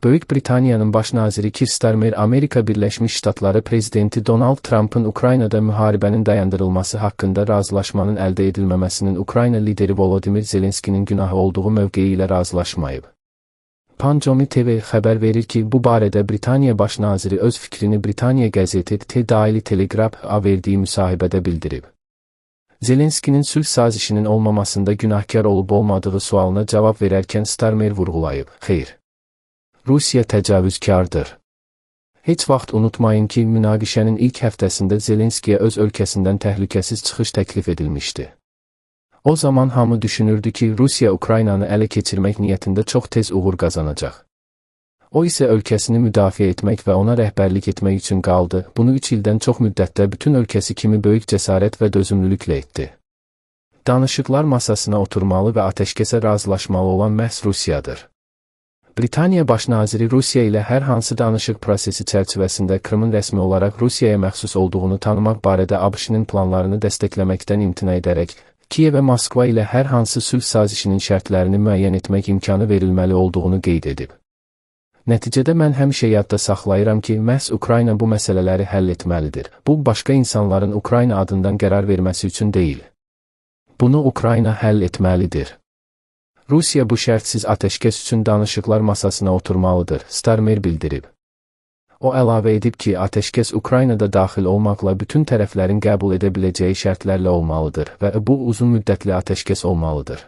Böyük Britaniyanın baş naziri Keir Starmer Amerika Birləşmiş Ştatları prezidenti Donald Trumpın Ukraynada müharibənin dayandırılması haqqında razılaşmanın əldə edilməməsinin Ukrayna lideri Volodymyr Zelenskinin günahı olduğu mövqeyi ilə razılaşmayıb. Pancomi TV xəbər verir ki, bu barədə Britaniya baş naziri öz fikrini Britaniya qəzeti The Daily Telegraph-a verdiyi müsahibədə bildirib. Zelenskinin sülh sazişinin olmamasında günahkar olub-olmadığı sualına cavab verərkən Starmer vurğulayıb: "Xeyr. Rusiya təcavüzkardır. Heç vaxt unutmayın ki, münaqişənin ilk həftəsində Zelenskiyə öz ölkəsindən təhlükəsiz çıxış təklif edilmişdi. O zaman hamı düşünürdü ki, Rusiya Ukraynanı ələ keçirmək niyyətində çox tez uğur qazanacaq. O isə ölkəsini müdafiə etmək və ona rəhbərlik etmək üçün qaldı. Bunu 3 ildən çox müddətdə bütün ölkəsi kimi böyük cəsarət və dözümlülüklə etdi. Danışıqlar masasına oturmalı və atəşkəsə razılaşmalı olan məhz Rusiyadır." Britaniya baş naziri Rusiya ilə hər hansı danışıq prosesi çərçivəsində Krımın rəsmi olaraq Rusiyaya məxsus olduğunu tanımaq barədə ABŞ-nin planlarını dəstəkləməkdən imtina edərək, Kiyev və Moskva ilə hər hansı sülh sazişinin şərtlərini müəyyən etmək imkanı verilməli olduğunu qeyd edib. Nəticədə mən həmişə yadda saxlayıram ki, məhz Ukrayna bu məsələləri həll etməlidir. Bu, başqa insanların Ukrayna adından qərar verməsi üçün deyil. Bunu Ukrayna həll etməlidir. Rusiya bu şərtsiz atəşkəs üçün danışıqlar masasına oturmalıdır, Starmer bildirib. O əlavə edib ki, atəşkəs Ukraynada daxil olmaqla bütün tərəflərin qəbul edə biləcəyi şərtlərlə olmalıdır və bu uzun müddətli atəşkəs olmalıdır.